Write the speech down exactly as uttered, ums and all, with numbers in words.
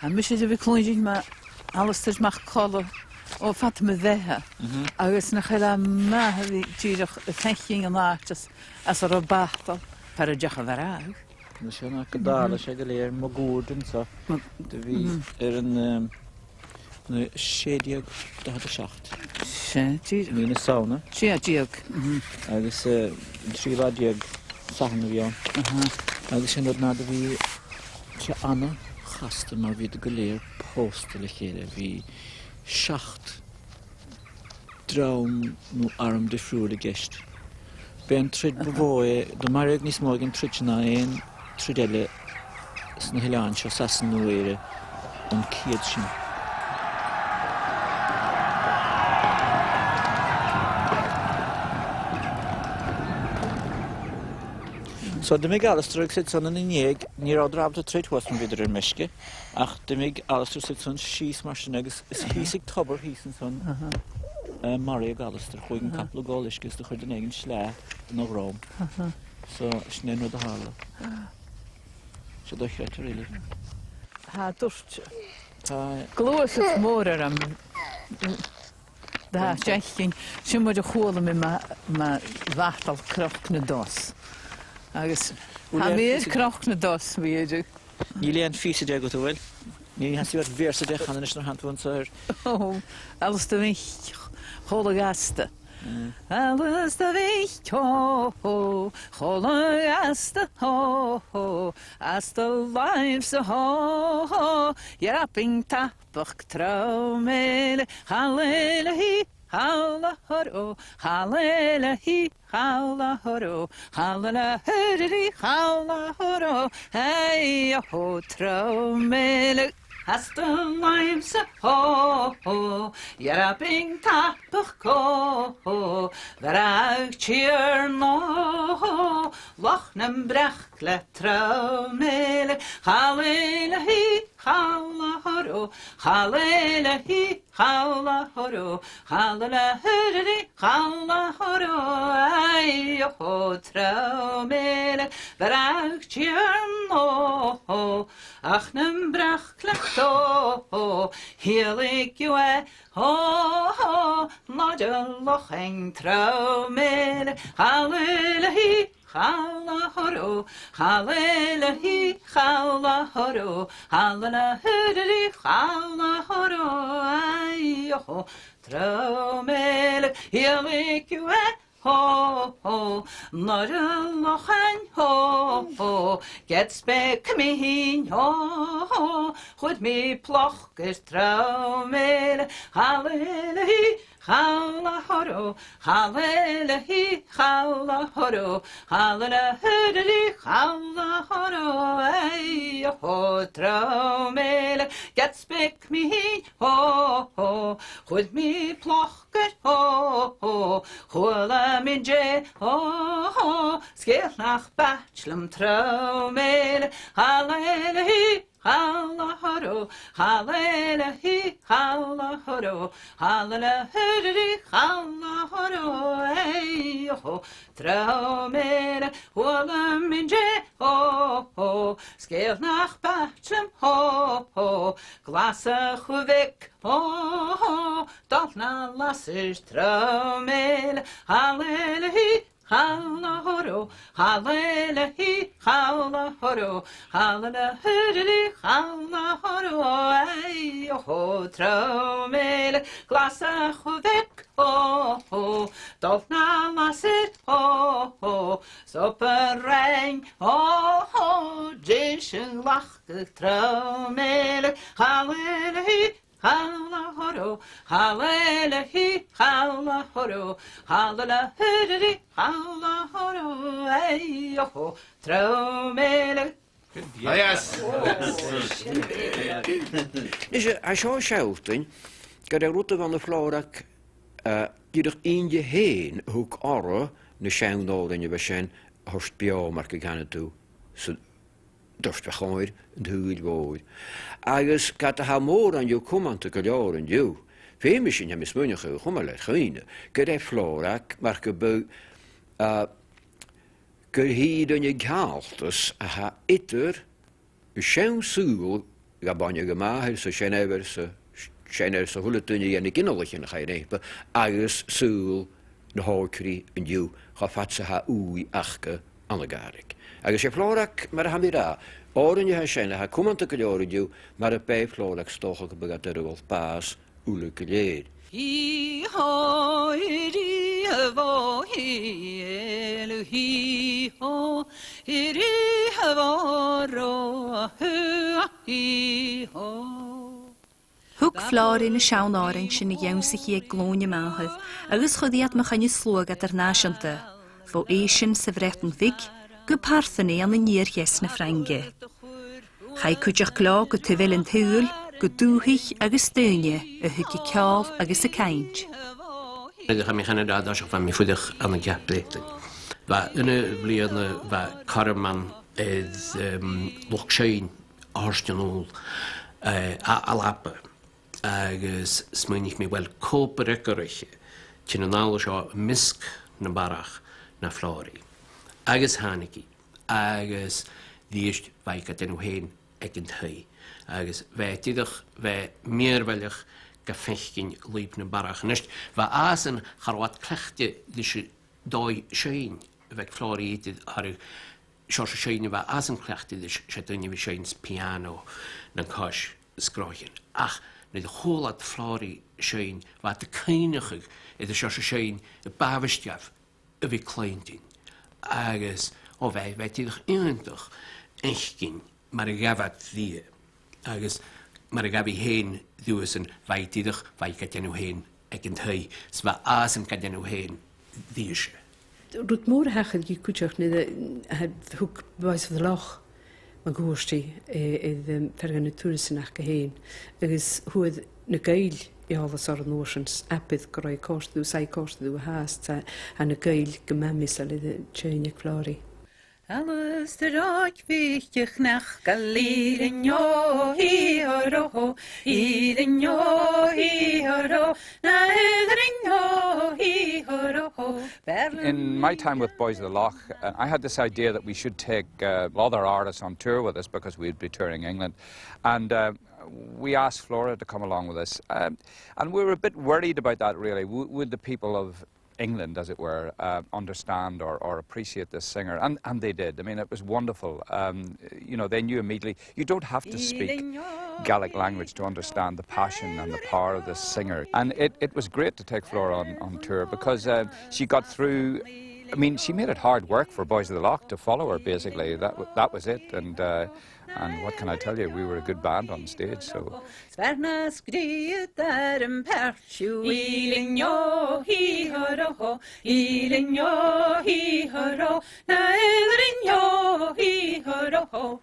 Tha mise air a bhith a' cluinntinn mu Alasdair MacColla o bhad mo bheatha, mhm, agus nach eil e math a bhith dìreach a' faicinn an àite às, às an robh bàta, far an deach a mharbhadh. Nise, nach gu dàil, mhm, leis gu lèir mo gùrdan-sa. Mo-, do bhí, mhm, air an, ehm, na sé déag daichead a seacht. Sé déag. Mí na Samhna. Sé déag. Mhm. Agus, eh, an trí lá déag Satharn a bhí ann. Aha. Agus sin rud nach do bhí sé an-chasta mar bhí iad gu lèir pòsta le chéile. Bhí seacht dream nó arm difriúil i gceist. B' e an troid bu mhotha, do mhaireadh níos mó aig an troid sin ná aon troid eile sna h-Eileanan seo, Sasainn, Nua-Éire, an ciad sin. So, dh'imigh Alasdair agus iadsan an dèidh, ní raibh iad ro fhada troid shuas mun bhith iad air meisge, ach dh'imigh Alasdair 's iadsan sìos mar sin agus is, aha, shìos aig tobar shìos an sin, aha, eh, mharaigh Alasdair, chuaigh an, aha, capall a ghabhail uisge is do chuir duine eile an sleagh na dhrom. Aha. So, sin an rud a tharla. Seo do chreutair eile. Tha e a' toirt, tha, gluasad mòr orm. Tha, seachdain, sin mar a chuala mi mu, mu bhatal Cnoc na dTus. Agus, well, tha mi air Cnoc na dTus, bha e. Níl aon fhios aige, a bheil? Ní, tha e a' smaoineachadh air Vearsaidh de Chanan is na hantuan sa air. Ó, Alasdair Mhic Chola Gasta. Mm. Alasdair Mhic, ho, ho, Chola Gasta, ho, ho, as do làimhse, ho, ho, Yarrabing Tapach, trom eile, chala eile hì, chala horo, chala eile hì, chala horo, chala eile huriri, chala horo, hey, ho, trom eile. As do làimhse, ho, ho, Yarrabing Tapach, ho, ho, Bhreac Tìr, no, ho, Loch nam Breacail, trom eile, chala eile hì, chala horo, chala eile hì, chala horo, chala eile huriri, chala horo, ay, ho, trom eile, Bhreac Tìr, no, ho, Loch nam Breacail, to, ho, Healig Ua, ho, ho, Loch Lochan, trom eile, chala eile hì, chala horo, chala eile hì, chala horo, chala eile huriri, chala horo, ay, ho, trom eile, Healig Ua, ho, ho, Loch Lochan, ho, ho, ged 's beag mi fhìn, ho, ho, chuir mi plòc air, trom eile, chala eile hì, chala horo, chala eile hì, chala horo, chala eile huriri, chala horo, ay, ho, trom eile, ged 's beag mi fhìn, ho, ho, chuir mi plòc air, ho, ho, chuala mi an-dè, ho, ho, sgeul nach b' àbhaist leam, trom eile, chala eile hì, chala horo, chala eile hì, chala horo, chala eile huriri, chala horo, ay, ho, trom eile, chuala mi an-dè, ho, ho, sgeul nach b' àbhaist leam, ho, ho, Glaschu Bheag, ho, ho, dol na lasair, trom eile, chala eile hì, chala horo, chala eile hì, chala horo, chala eile huriri, chala horo, ay, ho, trom eile, Glaschu Bheag, ho, ho, dol na lasair, ho, ho, 's obair rèin, ho, ho, deiseil a ghlacadh, trom eile, chala eile hì, chala horo, chala eile hì, chala horo, chala eile huriri, chala horo, ay, ho, trom eile. Ah, yes. Is e, tha seo a' sealltainn gur e rud a bh' ann am Flòrag, eh, dìreach innte fhèin a thug orra na seann òrain a bha sin a thoirt beò, mar gun canadh tu, san dòrtadh a' chòir an t-saoghail mhòir. Agus ged a tha mòran dhiubh cumanta gu leòr an-diugh, feumaidh sinn, tha mi a' smaoineachadh, cumail air chuimhne gur e Flòrag mar gum biodh, ah, gur e rud a nì ceangailte a tha eadar an seann saoghal Ghabh bainne gu math air sa seanfhaidhir, sa seanfhaidhir, sa h-uile duine a dhèanadh ginealaichean a chaidh an eapa, agus saoghal na h-òigridh an-diugh, cho fad 's a tha ùidh aca ann an Gàidhlig. Agus 's e Flòraig, mar a tha mi ag ràdh, òrain a tha sin, a tha cumanta gu leòr an-diugh, mura b' e Flòraig 's dòcha gum biodh iad air a dhol bàs uile gu lèir. Hì hò, hì rì hò, hì èl, hì hò, hì rì hò, rò, hù, hì hò. Thug Flòraig na seann òrain sin a dh'ionnsaich i aig glùin a màthar, agus chuir i iad mu choinneamh sluagh eadar-nàiseanta, bho Èisean sa Bhreatainn Bhig, gu Parthenay ann an iar-theas na Frainge. Chaidh cuideachd leotha gu taobh eile an t-saoghail, gu dùthaich agus daoine a thuig a ceòl agus a cainnt. Nuair a chaidh mi a Chanada, an toiseach bha mi a' fuireach ann an Ceap Breatainn. Bha aon bhliadhna, bha cothrom ann air, em, luchd-seinn a thoirt a-null null, eh, à Alba. Agus smaoinich mi, uill, cò b' fheàrr air choreigin, tighinn a-nall an seo am measg nam barrachd na Flòraig. Agus thàinig i, agus a-rithist bha i ga dèanamh fhèin aig an taigh. Agus bha e dìreach, bha e mìorbhaileach ga faicinn leis na barrachd. A-nis, bha iadsan, cha robh iad cleachdte leis an dòigh seinn a bh' aig Flòraig idir, cha robh seòrsa seinn a bha iadsan cleachdte leis, 's e daoine a bhith a' seinn sa phiàno nan cois is gnothaichean. Ach nuair a chuala iad Flòraig a' seinn, bha iad a' cuimhneachadh air an seòrsa seinn a b' àbhaist dhaibh a bhith a' cluinntinn. Agus, o, bha, bha e dìreach iongantach fhaicinn mar a ghabh iad rithe. Agus mar a ghabh i fhèin riuthasan, bha i dìreach, bha i ga dèanamh fhèin aig an taigh, 's bha iadsan ga dèanamh fhèin rithe-se. Rud mòr a thachair dhi cuideachd nuair a, a thug Boys of the Lough mun cuairt i, eh, air, em, fear de na turasan aca fhèin, agus fhuair na Gàidheil eòlas orra an uair sin, 's abair gun robh e a' còrdadh riutha, 's tha e a' còrdadh riutha fhathast, tha, tha na Gàidheil gu math measail air an t-seinn aig Flòraig. Alasdair Òig Mhic a' Chneach, gal ìre neo hì ho ro ho, ìre neo hì ho ro, na ìre neo hì ho ro ho. In my time with Boys of the Lough, uh, I had this idea that we should take, uh, other artists on tour with us because we'd be touring England. And, uh, we asked Flòraig to come along with us. Um, and we were a bit worried about that, really. W-, would the people of England, as it were, uh, understand or, or appreciate this singer? And, and they did. I mean, it was wonderful. Um, you know, they knew immediately. You don't have to speak Gaelic language to understand the passion and the power of this singer. And it, it was great to take Flòraig on, on tour because, uh, she got through. I mean, she made it hard work for Boys of the Lough to follow her, basically. That w-, that was it. And, uh, and what can I tell you? We were a good band on stage, so. Sparnas griad ar an peart siù, ìle neo hì ho ro ho, ìle neo hì ho ro, na ìle neo hì ho ro ho.